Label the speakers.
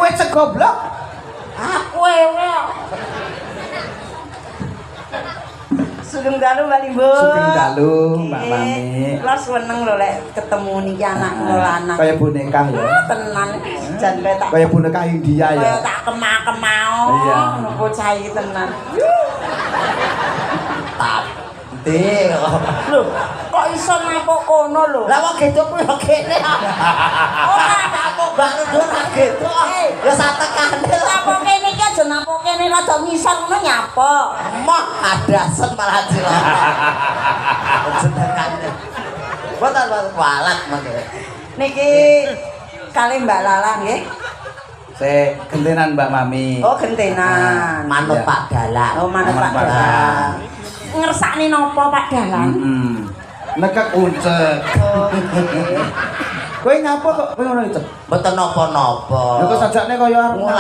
Speaker 1: Kowe goblok.
Speaker 2: Aku ewe. Sugeng dalu, Mbak Limbo.
Speaker 1: Sugeng dalu, Mbak Mami.
Speaker 2: Kula seneng lho lek ketemu niki anak kula lanang.
Speaker 1: Kaya boneka ya.
Speaker 2: Ah, tenan jan kaya tak
Speaker 1: Kaya boneka India ya.
Speaker 2: Kaya tak kemah-kemao.
Speaker 1: Iya.
Speaker 2: Ngono bocah iki tenan.
Speaker 3: Tante.
Speaker 2: Lho, kok iso napuk kono lho?
Speaker 3: Lah wong gedhok kuwi yo kene.
Speaker 2: Ora
Speaker 3: napuk Mbak Nuno ora gedhok. Ya satekane lah.
Speaker 2: Napuk kene iki aja napuk kene, rada ngisor ngono nyapuk.
Speaker 3: Moh adasen malah cilaka. Jenengane. Boten walat mangke.
Speaker 2: Niki kali Mbak Lala nggih.
Speaker 1: Se gentenan, Mbak Mami.
Speaker 2: Oh, gentenan.
Speaker 3: Manut
Speaker 1: Iya.
Speaker 3: Pak Dalang.
Speaker 2: Oh, manut Pak
Speaker 1: Manut Pak
Speaker 2: Dalang. Ngersakne napa, Pak Dalang?
Speaker 1: Heeh. Nekek uncek.
Speaker 2: Oh, nggih.
Speaker 1: Kowe ngapa kok kowe ngono itu?
Speaker 3: Mboten napa-napa.
Speaker 1: Lha kok sajakne kaya arep
Speaker 3: Mulai